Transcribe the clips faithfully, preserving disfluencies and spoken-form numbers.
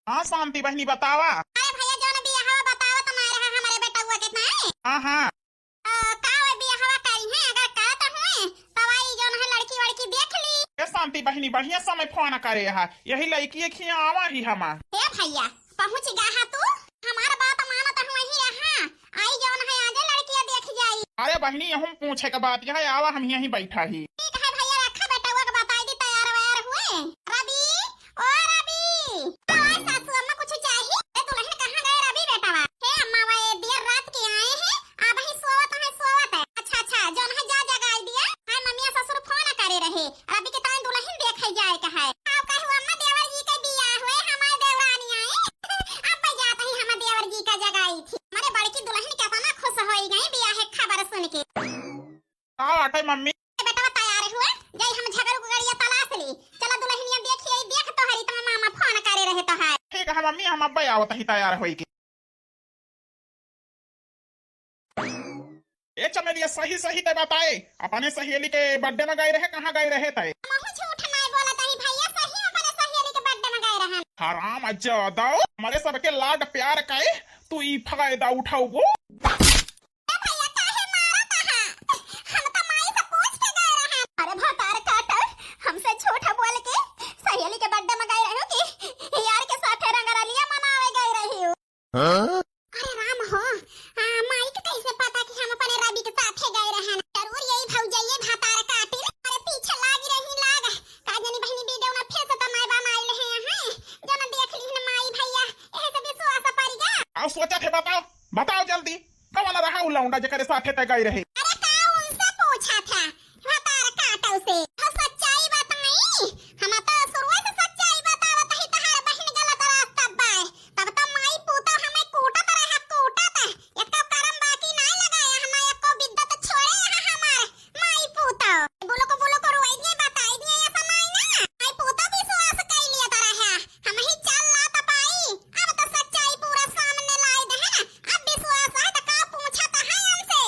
हाँ शांति बहिनी, बतावा। अरे भइया, जौन बियाहवा बतावत नाहीं रहा हमरे बेटउआ के, नाहीं? हाँ, हाँ। अ, का वो बियाहवा करिहैं? अगर करत हुए, तब आई जौन है लड़की वड़की देख ली। ए शांति बहिनी, बढ़िया समय फोन करे हा, यही लड़की एक ही आवा ही हमा। ए भइया, पहुँच गा हा तू? हमार बात मानत हुए ही रहा, आई जौन है आजे लड़किया देख जाई। अरे बहिनी, यहूँ पूछे के बात यह है, आवा हम यहीं बैठा ही। ठीक है भइया, रखा बेटउआ के बताई दी, तैयार वैयार हुए। रवि, ओ रवि, आवा सासू अम्मा कुछ चाही? ए दुलहिन कहाँ गए रवि बेटवा? हे अम्मा, वह दियर रात के आए हैं, अबहीं सोवत हैं, सोवत है। अच्छा, अच्छा, जौन है जा जगाई दिया। हाय मम्मिया ससुर फोन करे रहे, रवि के ताई दुलहिन देखे जाए का है। आओ कहू अम्मा देवर जी के बियाह हुए, हमार देवरानी आई। अब जात ही हम देवर जी का जगाई थी। हमारे बड़की दुलहिन केतना खुश होई गई बियाह के खबर सुन के। का बाटे मम्मी? ए बेटवा तैयार हुए, जाई हम झगड़ू के गड़िया तलाश ली। चला दुलहिनिया देखिए, देख तोहरी तुम्हें मामा फोन करे रहे तो है। ठीक है मम्मी, हम अब्बे आवत ही तैयार होई के। ए चमेलिया, सही सही ते बताए, अपने सहेली के birthday में गए रहे, कहाँ गए रहे ते? हमहू झूठ नाय बोलत हई भइया, सही अपने सहेली के birthday में गए रहन। हराम जादा, हमरे सबके लाड प्यार का तू ई फायदा उठाउबू। ए भइया, काहे मारत हा? हम तो माई से पूछ के गए रहन। अरे भतार काटल, हमसे झूठ बोल के सहेली के birthday में गए रहो कि यार के साथे रंगरलिया मनावे गए रही हो? हाँ? अरे राम हो, आ, माई के कैसे पता कि हम अपने रवि के साथे गए रहन? जरूर यही भौजइये भतार काटिल, अरे पीछे लाग रही लाग। का जानी बहिनी video ना फिर से तमाय बनाइल है यहाँ, जो ना देख ली न माई भइया, यही से विश्वास पड़ गया। आओ सोचा थे, बताओ, बताओ जल्दी, कौन रहा उ लौंडा जेकरे साथे ते गए रहे? अरे का उनसे पूछा था? भतार काटल से। हम सच्चाई बताई, हम तो शुरुए से सच्चाई बतावत ही, तहार बहिन गलत रास्ता बाय। तब तो माई पूता हमें कूटत रहा, कूटत। एको करम बाकी नाय लगाया, हम एको बिद्दत छोड़े यहाँ हमार माई पूता। बोलो को, बोलो को रोई दिए, बताई दिए, ऐसा नाय ना। माई पूता विश्वास कई लिया तरह है, हम ही चल ला त पाई। अब तो सच्चाई पूरा सामने लाई दे है ना, अब विश्वास है तो का पूछत है हमसे?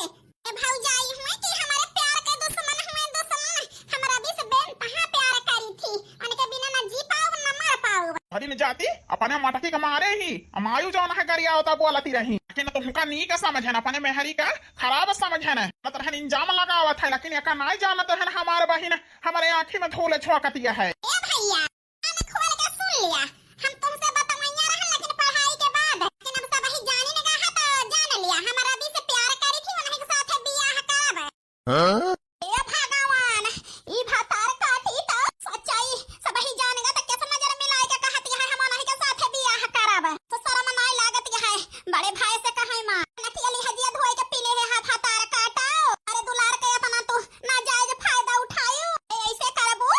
ए भौजाई हुए कि हमारे प्यार के दुश्मन हुए दुश्मन, हमरा बीस बेन तहाँ प्यार करी थी, उनके बिना ना जी पाओ ना मर पाओ। अरे न जाती, अपने मटकी के मारे ही, अमायु जौन है गरिया होता बोलती रही, लेकिन तुमका नीक समझन, अपने मेहरी का खराब समझन, न तरहन इल्जाम लगावत है, लेकिन एका नाय जानत है हमार बहिन, हमारे आँखी में धूल झोंकतिया है। ए भइया, कान खोल के सुन लिया, हम तुमसे बतवैया रहन, लेकिन पढ़ाई के बाद, लेकिन अब सब ही जानी न गा है तो जान लिया, हम रवि से प्यार करी थी, उन्हीं के साथे बियाह करब। हाँ? हे भगवान, ई भतार काटी तो सच्चाई सब ही जान गा तो कैसे नजर मिलाई के कहती है हम उन्हीं के साथे बियाह करब। तो शर्म नाय लागत है, बड़े भाई से कहे माँ, नथिया लिहजिया धोए के पी ले है, हाँ भतार काटो। अरे दुलार के अपना तू नाजायज फायदा उठायो, ए, ऐसे करबू?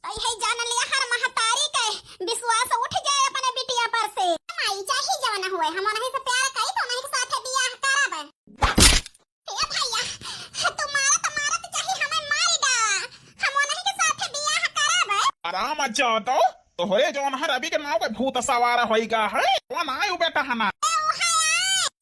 तई है जान लिया हर महतारी के विश्वास उठ जाए अपने बिटिया पर से। माई चाही जवन हुए, हम उन्हीं से प्यार करी तो उन्हीं के साथे बियाह करब। हे भइया, तू मारत मारत चाही हमें मारी डाला, हम उन्हीं के साथे बियाह करब। आराम जादो, तोहरे जौन है रवि के नाव के भूत सवार होई गा है, वो ना आयो बेटा है ना। ए, ओ है,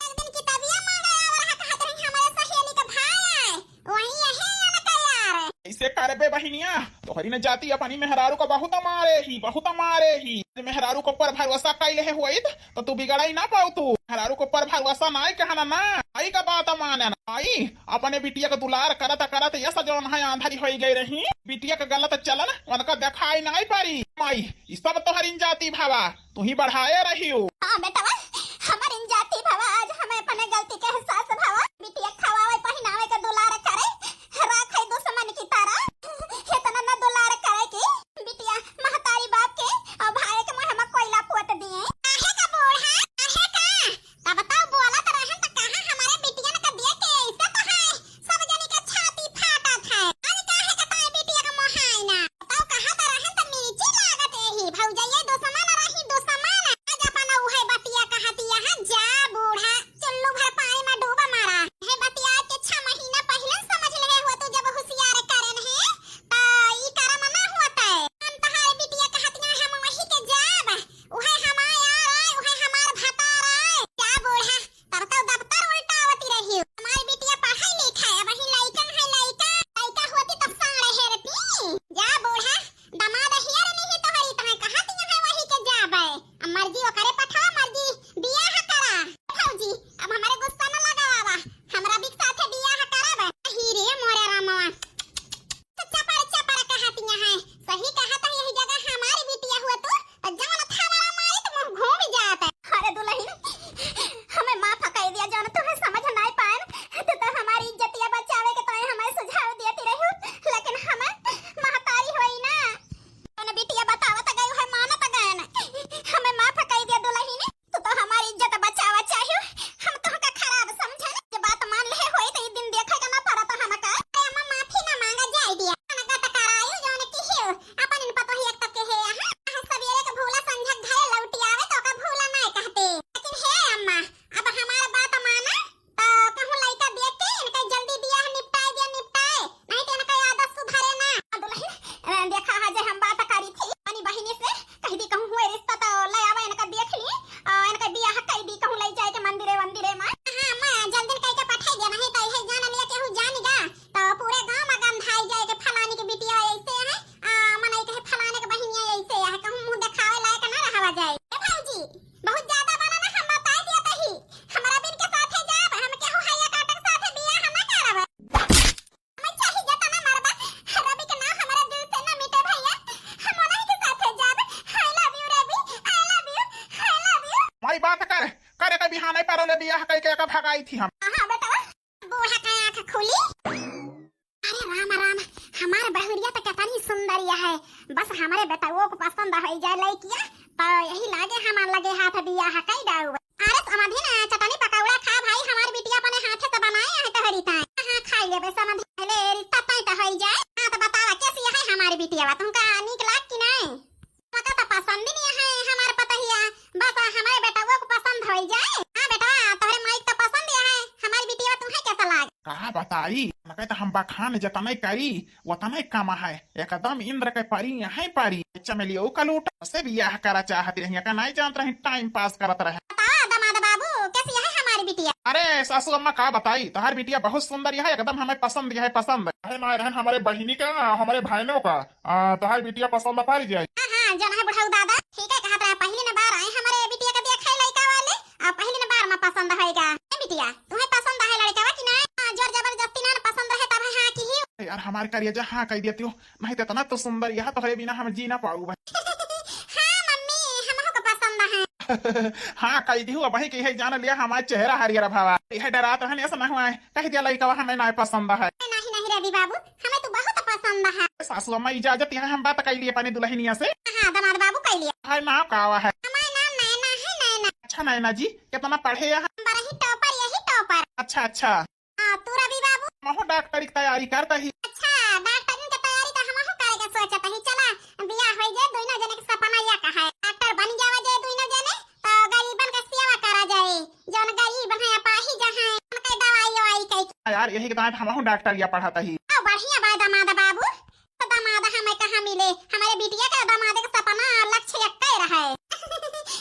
एक दिन किताबिया मांगे और कहत रही हमारे सहेली के भाई आए। वही यही ना तैयार। ऐसे करबे बहिनिया, तोहरी न जाती अपनी मेहरारू को बहुत मारे ही, बहुत मारे ही। मेहरारू को ऊपर भरोसा कइले है होइत, तो तू बिगड़ाई ना पाऊ तू। मेहरारू को ऊपर भरोसा नाय कहना ना, आई का बात माने ना। आई अपने बिटिया का दुलार करत करत ये सजौन है आंधरी होई गई रही। बिटिया का गलत चलन उनका देखाई नाय पारी। माई, ई सब तोहरी न जाती भावा। तू ही बढ़ाए रहियो। हाँ बेटवा, हमर इन जाति भवा, आज हमें अपने गलती के एहसास भवा। बिटिया खवावे, पहिनावे के दुलार करे, राखे दुश्मन की तरह। इतना न दुलार करे कि बिटिया महतारी बाप के और भाई के मुँह में कोयला पोत दिए। काहे का बूढ़ा, काहे का? तब तो बोलत रहन त कहाँ हमारे बिटियन के देख के ऐसे तो है, सब जनी के छाती फाटत है। आज काहे का ताई बिटिया के मोहाई ना? तब कहाँ त रहन त मिर्ची लागत एही, भौजैया दुश्मन रही दुश्मन। आज अपन उहे बतिया कहा तोले बियाह कइके एका भगाई थी हम। हाँ बेटवा, बूढ़ा का आँख खुली। अरे राम राम, हमार बहुरिया तो कितनी सुंदर है, बस हमरे बेटवो को पसंद होइ जाए लइकिया, तो यही लागे हमार लगे हाथ बियाह कइ डाउ। अरे समधिन, चटनी पकौड़ा खा भाई, हमार बिटिया अपने हाथे से बनाए है तोहरी ताई। हाँ, खाई लेबे समधिन, पहले रिश्ता तय तो होइ जाए। हाँ, तो बतावा, कैसी है हमारी बिटिया, तुमका नीक लाग कि नहीं? पका तो पसंद ही नहीं है हमार पतहिया, बस हमारे बेटवो को पसंद होइ जाए। हाँ बेटवा, तोहरे माई तो पसंद ही है, हमारी बिटिया तुम्हें कैसा लाग? का बताई, लगे तो हम बखान जतने करी, वतने कम है। एकदम इंद्र के परी यहाँ परी। चमेलियो का लूट से बियाह करा चाहत रही, का नहीं जानत रही, टाइम पास करत रहे। बतावा दामाद बाबू, कैसी है हमारी बिटिया? अरे सासू अम्मा का बताई, तोहार बिटिया बहुत सुंदर है, एकदम हमें पसंद है, पसंद। है ना रहन हमारे बहिनी का, हमारे भाइनों का, आ, तोहार बिटिया पसंद पड़ जाए। हाँ, हाँ, जन है बुढ़ऊ दादा, ठीक है कहत रहे, पहली न बार आए हमारे बिटिया के देखे लइका वाले, आ, पहली न बार में पसंद होएगा। ए बिटिया, तुम्हें पसंद है लड़का कि ना? हाँ, जोर जबरदस्ती ना पसंद है तब हाँ की ही। यार हमारे करिया जा हाँ कह दिया तू, नहीं तो इतना तो सुंदर यह तोहरे बिना हम जी ना पाऊ भाई। हाँ मम्मी, हमहू को पसंद है। हाँ कह दिहू, अब वही की है जान लिया हमारा चेहरा हरियर भावा। यह डरात रहने ऐसा ना हुआ है, कह दिया लइका हमें ना पसंद है। नहीं, नहीं रवि बाबू, हमें तो बहुत पसंद है। सासू अम्मा इजाजत है, हम बात कर लिए अपने दुल्हनिया से। हाँ, दामाद बाबू कर लिया। है नाम का है? हमारा नाम नैना है, नैना। अच्छा नैना जी, कितना पढ़े हैं? हम बड़ा ही टॉपर, यही टॉपर। अच्छा, अच्छा। हाँ, तू रवि बाबू? हमहू डॉक्टरी की तैयारी करता ही। अच्छा, डॉक्टरी की तैयारी तो हमहू करे के सोचत ही। चला, बियाह होइ जाए, दोनों जने के सपना या का है। डॉक्टर बन जावा जाए दोनों जने, तो गरीबन के सेवा करा जाए। जौन गरीब हैं, अपाहिज हैं, उनके दवाई ववाई कई। यार, यही के दाएं हमहू डॉक्टरिया पढ़त ही। ओ, बढ़िया बा दामाद बाबू। तो दामाद हमें कहाँ मिले? हमारे बिटिया का दामाद के सपना लक्ष्य एक्के रहे।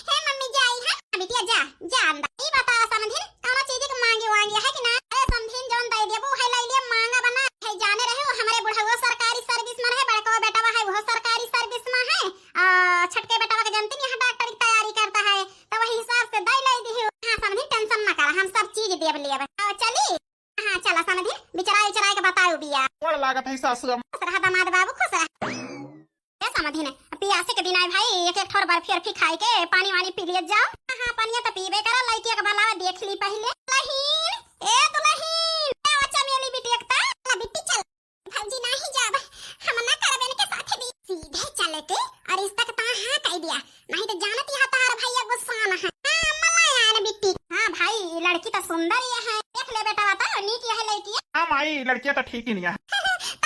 हे मम्मी, जाई है? बिटिया, जा, जा अंदर। ई बता समधिन, कौनो चीज के मांगे वांगे है कि ना? अरे समधिन, जौन दे देबू, है ले लिया, मांगा बना। है जाने रहे हो, हमारे बुढ़ऊ सरकारी सर्विस में रहे, बड़को बेटा है, वो सरकारी सर्विस में है। आ, छोटके बेटा के जानती नहीं, यहाँ डॉक्टरी की तैयारी करता है, तो वही हिसाब से दे ले दी। हाँ समधिन, टेंशन ना करा, हम सब चीज देब लेब। आओ चली। हाँ चला समधिन, बिचराए उचराए के बताओ बिया। गोड़ लागत है सासू अम्मा। खुश रहा दामाद बाबू, खुश रहा। ए समधिन, पियासे के दिन आए भाई, एक एक ठोर बर्फी अर्फी खाए के पानी वानी पी लियत जाओ। हाँ, हाँ, पनिया तो पीबे करा, लइकिया के बलावा देख ली पहिले। दुलहिन, ए दुलहिन, ए ओ चमेली बिटिया के ता, चला बिट्टी चल। भौजी नाही जाब, हम ना करब इनके साथे भी। सीधे चले के और रिश्ता के ता हाँ कह दिया, नहीं तो जानत यहाँ तार भैया गुस्सा ना है। हाँ, मला यार बिट्टी। हाँ भाई, ये लड़की तो सुंदर ही है, देख ले बेटा, बता नीक यह लड़की है। हाँ माई, लड़कियाँ तो ठीक ही नहीं है। तो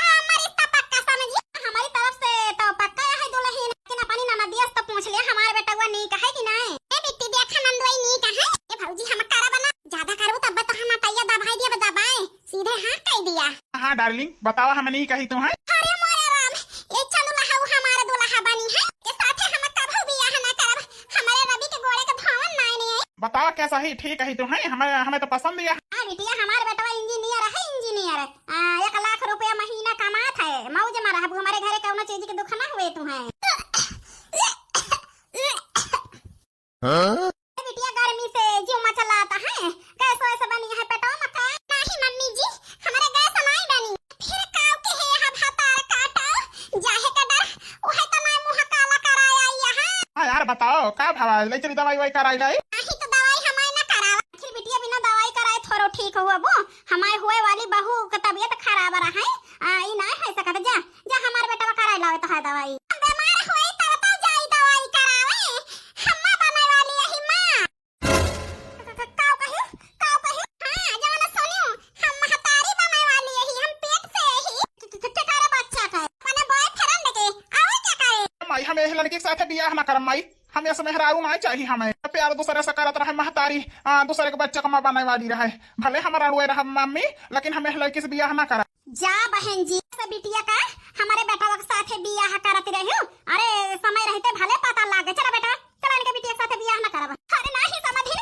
हमार रिश्ता पक्का समझी, हमारी तरफ से तो पक्का है दुलहिन, लेकिन अपनी ननदिया से तो पूछ लिया, हमार बेटवा नीक है कि नहीं? ए बिट्टी, देखा नंदोई नीक है। ए भौजी, हम करब ना, ज्यादा करबू तब तो हम अटैया दबाई दिया, दबाए, सीधे हाँ कह दिया। हाँ डार्लिंग, बतावा हम नीक ही तो है। अरे मोरे राम, ये चंदुलहा वो हमार दुलहा बनी है, ये साथे हम कभू बियाह ना करब, हमारे रवि के गोड़े के धोवन नाय नहीं है। बतावा कैसा ही ठीक ही तो है, हमें, हमें तो पसंद ही है। हाँ बिटिया, हमार बेटवा इंजीनियर है, इंजीनियर। आ, एक लाख रुपया महीना कमात है, मौज में रहबू, हमारे घरे कौनो चीज के दुख ना हुए तुहे। हाँ? ए बिटिया, गर्मी से जीव मचलाता है, गैस वैस बनी है पेटवा में का? नहीं मम्मी जी, हमारे गैस नहीं बनी। फिर काव के है यहाँ भातार काटा, जाहे के डर, उहे तो नहीं मुँह काला कराया यहाँ। हाँ यार बताओ, का भवा ले चली दवाई वाई कराई लाई? नहीं तो दवाई हमारे ना करावा। आखिर बिटिया बिना दवाई कराए थोड़ो ठीक हो अबू। हमारे हुए वाली बहू के तबीयत खराब रहा है, आ, ई ना है सकत। जा, जा हमार बेटवा कराए लावे तो है दवाई। हम बीमार होई तब तो जाई दवाई करावे। हम्मा बने वाली यही माँ। क-, क-, काव कहियो? काव कहियो? हाँ, जवन सुनियो, हम महतारी बने वाली यही, हम पेट से यही। क-, क-, क-, केकरे बच्चा का? अपने बॉयफ्रेंड के। और क्या करे? माई, हम यह लड़की के साथ बियाह ना करम माई। हम ऐसे मेहरारू ना चाहिए हमें। प्यार दूसरे से करत रहे महतारी, आ, दूसरे के बच्चे को माँ बने वाली रहे। भले हमारा रुए रहे मम्मी, लेकिन हम यह लड़की से बियाह ना करम। जा बहन जी, से बिटिया का हमारे बेटवा के साथे बियाह करत रहियो। अरे समय रहते भले पता लागे। चला बेटा, चला इनके बिटिया के साथे बियाह ना करब। अरे नाही समधिन,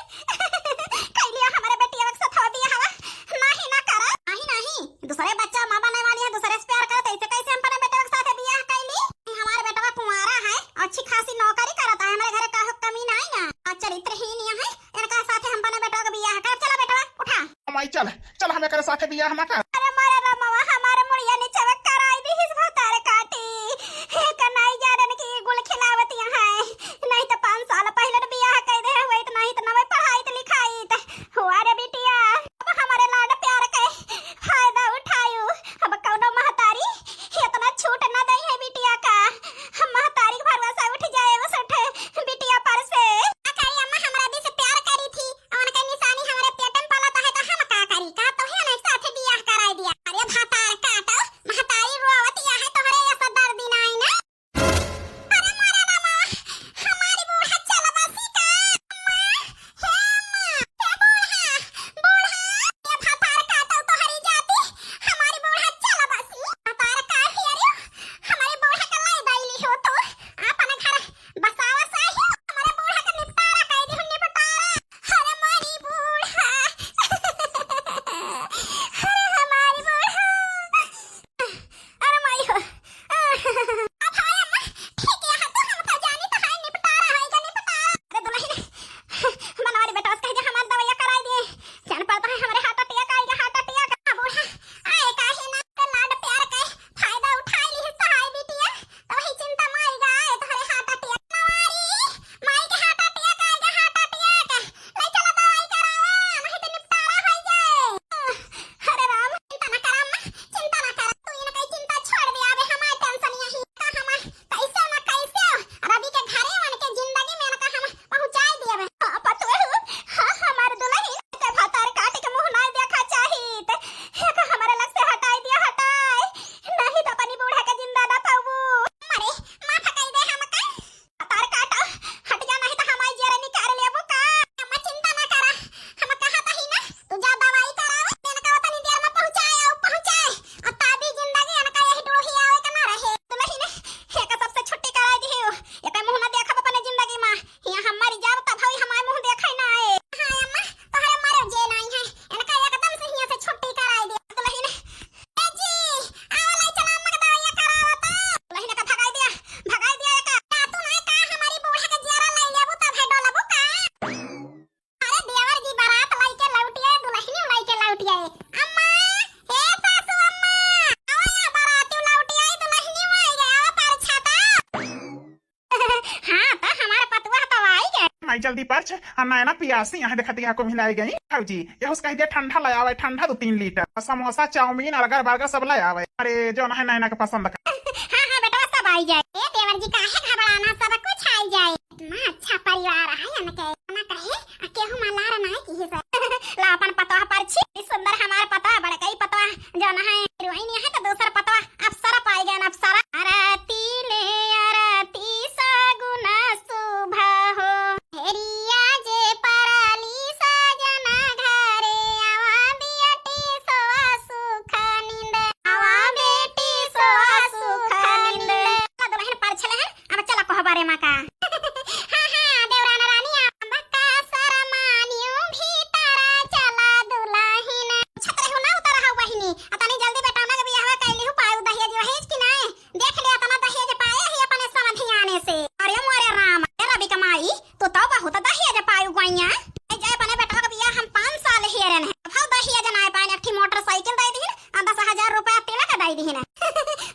कैलिया हमारे बिटिया के साथे बियाह हवा, नाही ना करब। नाही, नाही, दूसरे बच्चा माँ बने वाली है, दूसरे से प्यार करत, ऐसे कैसे हम अपने बेटवा के साथे बियाह कैली? हमारे बेटवा कुंवारा है, अच्छी खासी नौकरी करत है, हमारे घरे का कमी नहीं ना, और चरित्रहीन है, इनका साथे हम अपने बेटवा के बियाह करब। चला बेटवा, उठा। माई चल, चल, हम एकरे साथे बियाह ना कर। अरे मोरे रमवा, हमारे मुड़िया नीचे में कराई दी हिस भतार काटी। एक नाई जानन की गुल खिलावतिया है। नहीं तो पाँच साल पहले न बियाह कर दे हुए तो नहीं तो नवे पढ़ाई तो लिखाई तो। आई जल्दी परछ, आ नैना पियासी, यहाँ देखत यहाँ को मिलाई गई। भौजी, यहूस कहि दिया ठंडा ले आवे, ठंडा दो तीन लीटर। समोसा, चाउमीन, अर्गर, बर्गर सब ले आवे। अरे, जौन है नैना के पसंद का। हाँ, हाँ, बेटवा, सब आई जाए। ए, देवर जी, काहे घबराना, सब कुछ आई जाए। इतना अच्छा परिवार है इनके, ना कहे, आ केहू मलार नाई किहे से। ला अपन पतोह परछी, ई सुंदर हमार पतोह, बड़कई पतोह, जौन है हीरोइन है, तो दूसर पतोह अप्सरा पाई गए, अप्सरा। आरती ले आरती सगुना शुभ हो, हेरिया जे परली सजना घरे, आवा बियटी सोवा सुख निंद, आवा बेटी सोवा सुख निंद। दुलहिन परछले हन, अब चला कोहबरे मा का। हाँ, हाँ, देवरान रानी, अब का शरमानियो भीतरा चला दुलहिन। छतरे हो ना उतर हो बहिनी, अतनी जल्दी बेटौना के बियाहवा कैली हूँ, पाए दहिया जी वही कि नाय? देख ले, अतना दहेज पाए ही अपने समधियाने से। अरे मोरे राम, ए रवि कमाई, तू तो बहुत दहेज पायु गोइया। ए, जय अपने बेटवा के बियाह हम पाँच साल हेरन है, अब दहेज नाय पाए, एक ठी मोटरसाइकिल दे दीन, आ दस हजार रुपया तिलक दे दीन।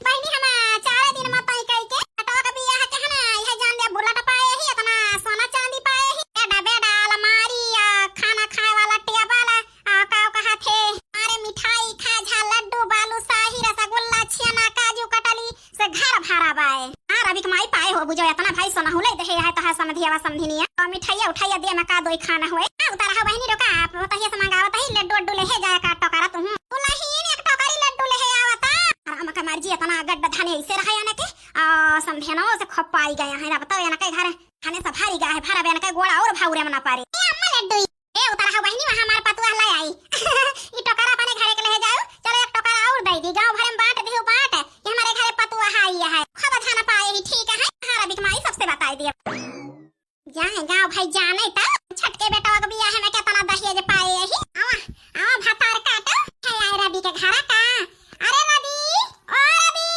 बहिनी, हम चार दिन में तय कई के बेटवा के बियाह के है ना, यह जान दे, बुलेट पाए ही, इतना सोना चांदी पाए ही, बेड, बेड, अलमारी, आ, खाना खाए वाला टेबल, आ, का कहत हे, अरे मिठाई, खाजा, लड्डू, बालूशाही, रसगुल्ला, छेना, काजू कतली से घर भरा बाए। हाँ, रवि के माई पाए हो, बुझो, इतना भाई सोना हुले दे है, तोहार समधियावा समधिनिया। तो मिठाइया उठाइया दे, में का दोई खाना हुए। हाँ, उतारा हो बहिनी, रोका, आप बताइए से मंगावत ही, लड्डू उड्डू ले है, जाए का टोकरा तुहूँ। दुलहिन एक टोकरी लड्डू ले है आवता। राम का मर्जी, इतना गड्ढा धान ऐसे रहा यानी कि, आ, समधियानो से खप पाई गया है, अब तो यानी के घर खाने से भारी गया है, भरा बयान के गोड़ा और भाउरे में ना पारे। ए अम्मा लड्डू, ए, उतारा हो बहिनी, वहाँ हमार पतुआ ला आई। ई टोकरा अपने घरे के ले जाओ, चलो एक टोकरा और दे दी, गाँव भरे में बांट दियो, बांट। ये हमारे घरे पतुआ आई है, खूब अच्छा ना पाए ही, ठीक है। हाँ, रवि के माई सबसे बताई दिया। जाए गाँव भाई जाने त, छटके बेटवा के बियाह में कितना दहेज पाए ही। आवा, आवा भतार काटो, है आए रवि के घरा का। अरे रवि, ओ रवि।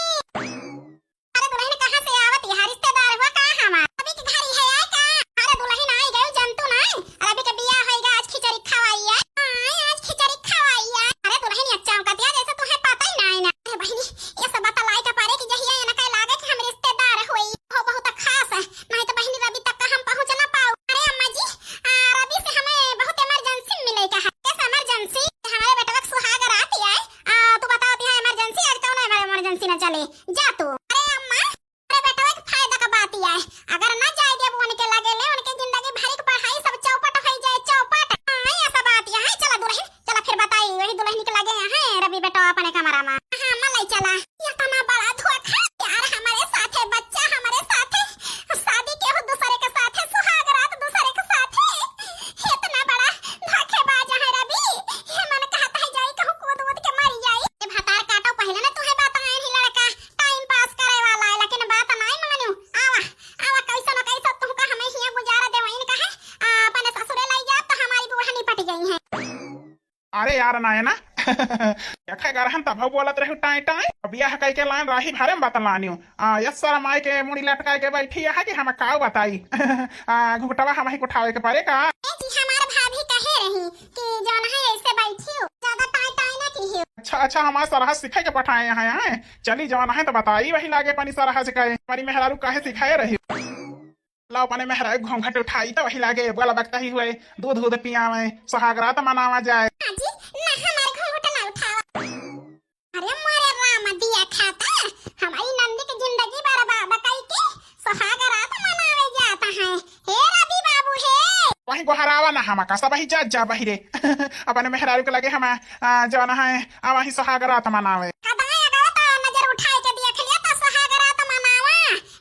अरे दुलहिन, कहाँ से आवत है? रिश्तेदार हुआ का हमार? रवि के घर ही है आए का? अरे दुलहिन, आई गयो, जनतू नाई? रवि के बियाह होइगा, आज खिचड़ी खवाई है। हाँ, आज खिचड़ी खवाई है। अरे दुलहिन, अच्छा कतिया जैसे तुम्हें पता ही नाई ना। अरे बहिनी, ये सब बतलाई के परे कि जहिया ये ना कहे लागे कि हम रिश्तेदार होई। हो बहुत खास है। नाई तो बहिनी रवि तक का हम पहुँच ना पाऊ। अरे अम्मा जी, आ, रवि से हमें बहुत emergency मिले का है। कैसे emergency? हमारे बेटवा के सुहाग रात ही आए। आ, तू बताओ, यहाँ emergency, आज कौन emergency ना चले? जा तू। अरे अम्मा, अरे बेटवा, एक फायदा का बात ही आए, अगर ना जाए देबू उनके लगे ले, उनके जिंदगी भर की पढ़ाई सब चौपट होई जाए, चौपट। हाँ, ऐसा बात ही है। चला दुलहिन, चला फिर बताई, वही दुलहिन के लगे है रवि बेटवा अपने कमरा में। हाँ, अम्मा, ले चला। इतना बड़ा धोखा, प्यार हमारे साथे, बच्चा हमारे साथे, शादी केहू दूसरे के साथे, सुहाग रात दूसरे के साथे। इतना बड़ा धोखेबाज है रवि। ये मन कहता है जाई कहूँ कूद वूद के मरी जाई। ए भतार काटो, पहिले ना तुहे बताए ही लड़का time pass करे वाला है, लेकिन बात नाई मानू। आवा, आवा, कैसो न कैसो तुमका हमें हियाँ गुजारा देवइन कहे, आ, अपने ससुरे लाई जा तो हमारी बूढ़ा निपट गई है। अरे यार नैना, देखा गरहन तब बोलत रहू टाई टाई, अब यह कह के लाइन राही भरे में बतलानियो। आ, यस सर माई के मुड़ी लटकाए के बैठी है कि हम काऊ बताई। आ, घुघुटवा हम ही उठावे के परे का? ए जी, हमार भाभी कहे रही कि जौन है ऐसे बैठी हो, ज्यादा टाई टाई ना की हो। अच्छा, अच्छा, हमार सरहज सिखाए के पठाए हैं, हैं? चली जौन है तो बताई वही लागे अपनी सरहज का। हमारी मेहरारू काहे सिखाए रही? लाओ अपने मेहरारू घूंघट उठाई तो वही लागे बोला बकता ही हुए, दूध दूध पियावे, सुहाग रात मनावा जाए। हाँ जी, ना हमार घूंघट ना उठावा। अरे मोरे राम दिया खाता, हमारी नंदी की जिंदगी बर्बाद कई के सुहाग रात मनावे जाता है। हे रवि बाबू हे। वही गोहरावा ना हम का, सब वही जा, जा वही रे। अपने मेहरारू के लगे हम, आ, जौन है, आ वही सुहाग रात मनावे। कदाई अगवा तो नजर उठाए के देख लिया तो सुहाग रात मनावा।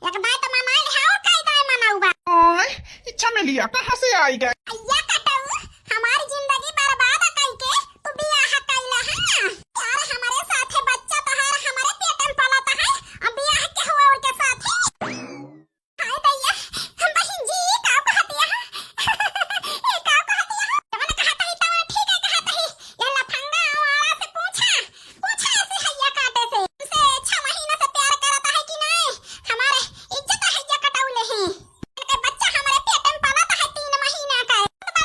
एक दाई तो मनाई है और कई दाई मनाऊबा। ओए, ई चमेलिया कहाँ से आई गए? अय्या कटऊ, हमारी जिंदगी बर्बाद कई के तू बियाह कैला है। यार हमारे साथे बच्चा तहार हमारे पेट में पलत है, अब बियाह के हुआ और के साथे। हाय भैया, बहिन जी, ई का कहतिया? ई का कहतिया? जवन कहत ही तवन ठीक है कहत ही। ये लफंगा आवारा से पूछा, पूछा ऐसे हैया काटे से। हमसे छह महीना से प्यार करत है कि नहीं? हमारे इज्जत हैया कटौले ही। इनके बच्चा हमारे पेट में पलत है तीन महीना का। तो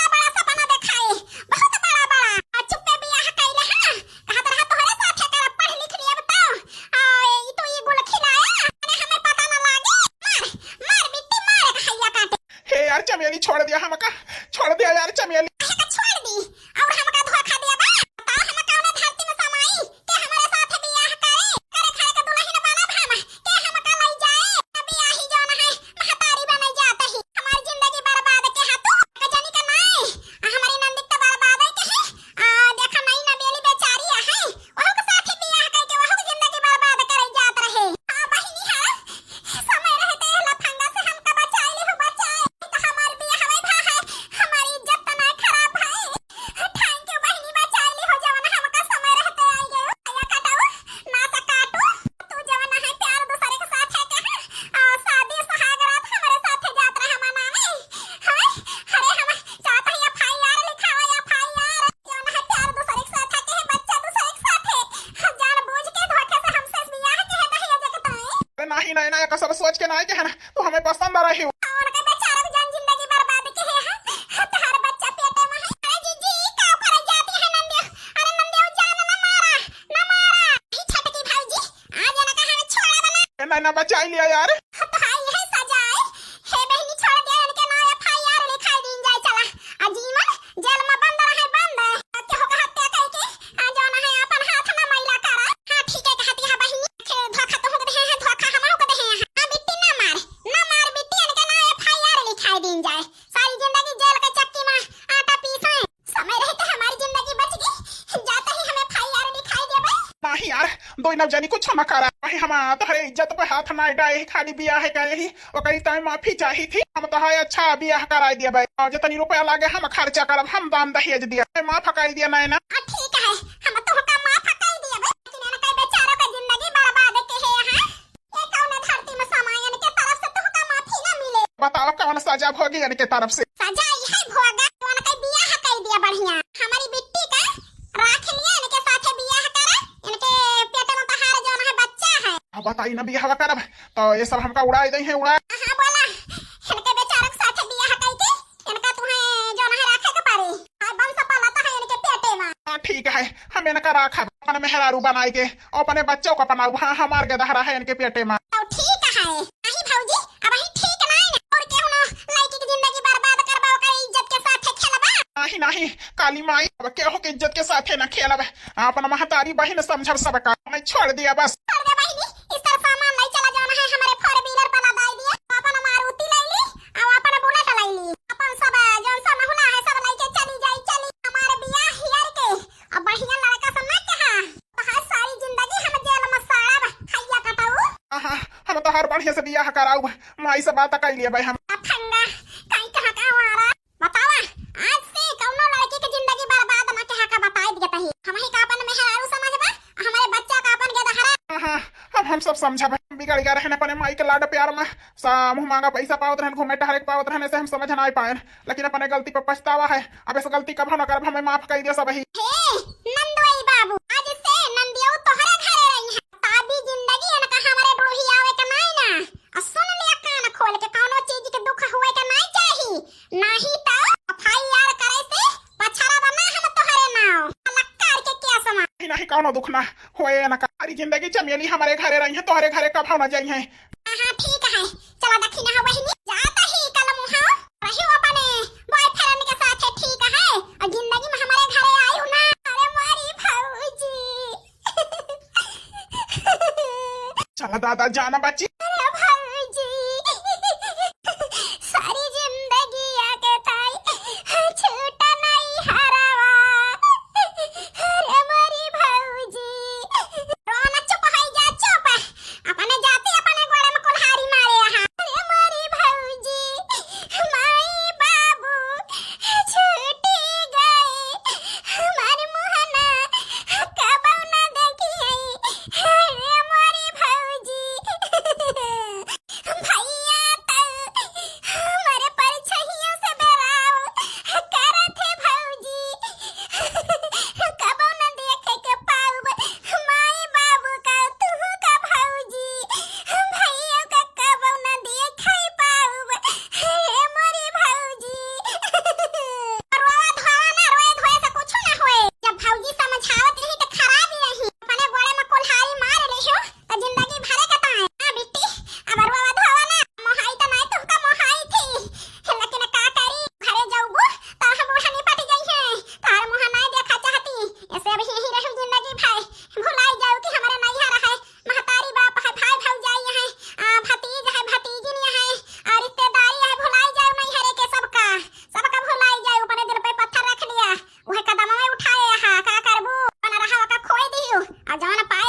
अरे चमेली, छोड़ दिया हमका, छोड़ दिया यार चमेली। काहे का छोड़ दी? और हमका धोखा दिया बा? बताओ, हम कौने धरती में समाई के हमरे साथ बियाह करे? करे खाए के दुल्हन बनब हम, के हमका लई जाए? बियाही जौन है, महतारी बनई जात ही। हमार जिंदगी बर्बाद के हा तू, के जनी के नाई। आ हमारी नंदी त बर्बाद है के है। आ देखा, नई नबेली बेचारी है, वहू के साथ बियाह करके वहू के जिंदगी बर्बाद करे जात रहे। आ बहिनी, हाँ, समय रहते लफंगा से हमका बचाई ली हो, बचाई। तो हमार बियाह हवे भा है, हमारी इज्जत त ना खराब है। Thank you बहिनी, बचाई ली हो, जवन हमका समय रहते आई गयो। या कटाऊ, ना से काटू, तू जवन है प्यार दूसरे के साथ है कहा, आ शादी सुहाग रात हमरे साथ जात रहे मनावे। हाँ, अरे हम चाहत ही F I R लिखावा, F I R। जवन है प्यार दूसरे के साथ है, के है बच्चा दूसरे के साथ है। हाँ, जान बूझ के धोखे से हमसे बियाह के है दहेज के ताई। अरे नाही, नाही, नाही, का सब सोच के नाही के है ना, तू हमें पसंद आ रही हो। और के बेचारा के जान जिंदगी बर्बाद के है, हाँ, तोहार बच्चा पेटे में है। अरे जीजी, का करे जाती है नंदिया? अरे नंदिया, जान ना मारा, ना मारा। ई छोटकी भौजी, आज ना कहा छोड़ा बना। ए, नाही, ना बचाई लिया यार। हाँ, तो हाँ, यही सजा है। हे बहिनी, छोड़ दे इनके ना, F I R लिखाई दीन जाए, चला। आ जीवन जेल में बंद रहे, बंद। केहू के हत्या करके, आ, जौन है, अपन हाथ ना मैला करा। हाँ, ठीक है, कहती है बहिनी। आखिर धोखा तो हो गए हैं, धोखा हम हो गए हैं। हाँ, बिट्टी ना मार, ना मार बिट्टी, इनके ना F I R लिखाई दीन जाए। सारी जिंदगी जेल के चक्की में आटा पीसे। समय रहते हमारी जिंदगी बच गई, जाते ही हमें F I R लिखाई दे भाई। नाही यार, दोई नौ जनी कुछ ना करा। भाई हम तोहरे इज्जत पे हाथ ना डाए ही, खाली बियाह करे ही। ओकरी ताई माफी चाही थी। हम तो है अच्छा बियाह कराई दिया भाई। और जितनी रुपया लागे हम खर्चा करब, हम दान दहेज दिया। ए, माफ कर दिया नैना। हाँ, ठीक है, हम तोहका माफ कर दिया भाई। लेकिन इनका बेचारा का जिंदगी बर्बाद के है यहाँ। ये कौन धरती में समायन के तरफ से तोहका माफी ना मिले? बताओ कौन सजा भोगी इनके तरफ से? सजा यही भोगा, इनका बियाह कर दिया बढ़िया। हमारी बिट्टी का राख लिया, इनके साथे बियाह करा, इनके पेट में तहार जौन है बच्चा है। अब बताई ना बियाह करब, तो ये सब हमका उड़ाई दई है, उड़ा। हाँ, बोला, इनके बेचारा के साथे बियाह कई के, इनका तुम्हें जौन है राखे के पड़ी। हाँ, वंश पालता है इनके पेटे में। हाँ, ठीक है, हम इनका राखब, अपने मेहरारू बनाई के, अपने बच्चों का बनाऊ। हाँ, हमार गदहरा है इनके पेटे में। तो ठीक है, नहीं भौजी, अब ही ठीक नहीं ना, और केहू ना लड़की की जिंदगी बर्बाद करबा, ओकर इज्जत के साथे खेलबा। नहीं, नहीं, काली माई, अब केहू के इज्जत के साथे ना खेलब। अपन महतारी बहिन समझब सबका। हमें छोड़ दिया बस। छोड़ दे बहिनी, इस तरह सामान लाई चला जाना है, हमारे four wheeler पर लदाई दिया। अपन मारुति लाई ली, और अपन Bullet लाई ली। अपन सब जौन सा महुला है, सब लाई के चली जाई, चली। हमारे बियाह हियर के, अब बढ़िया लड़का से ना कहा। तहार सारी जिंदगी हम जेल में सड़ब, हैया कटाऊ। आहा, हम तोहार बढ़िया से बियाह कराऊ, माई से बात कर लिए भाई हम। अफंगा, काई कहा का वारा? बतावा, आज से कौनो लड़की के जिंदगी बर्बाद ना कहा का बताई दिया तही। हम ही का अपन मेहरारू समझबा, हमारे बच्चा का अपन गदहरा। हाँ, हाँ, हम, हम सब समझब। हम बिगड़ गया रहन अपने माई के लाड प्यार में। सा-, मुँह मांगा पैसा पावत रहन, घूमे टहरे के पावत रहन, ऐसे हम समझ ना पाए। लेकिन अपने गलती पर पछतावा है। अब इस गलती कभो ना करब, हमें माफ कर दिया सब ही। हे नंदोई बाबू, आज से नंदियो तोहरे घरे रही है। शादी जिंदगी इनका हमारे डोही आवे के नाई ना। आ सुन लिया कान खोल के, कौनो चीज के दुख हुए के नाई चाही, नाही तो F I R करे से पछाड़ा बना हम तोहरे नाव। लक्कार के क्या समा। नहीं, नहीं, कौनो दुख ना होए ना का। सारी जिंदगी चमेली हमारे घरे रही है, तोहरे घरे कभो ना जाई है। हाँ, हाँ, ठीक है, चला दखिना है बहिनी, जाता ही कल मुहा रही अपने boyfriend के साथ, ठीक है, और जिंदगी में हमारे घरे आयु ना। अरे मोरी भौजी। चला दादा, जाना बच्ची। अरे भौजी, सारी जिंदगी आके ताई छूटा नहीं हरावा। अरे मोरी भौजी, रोना चुप होई जा, चुप। अपने जाति अपने गोड़े में कुल्हाड़ी मारे यहाँ। अरे मोरी भौजी, माई बाबू छूटी गए, हमार मुहना कबौ ना देखी है। अरे मोरी भौजी। आ जवन पाए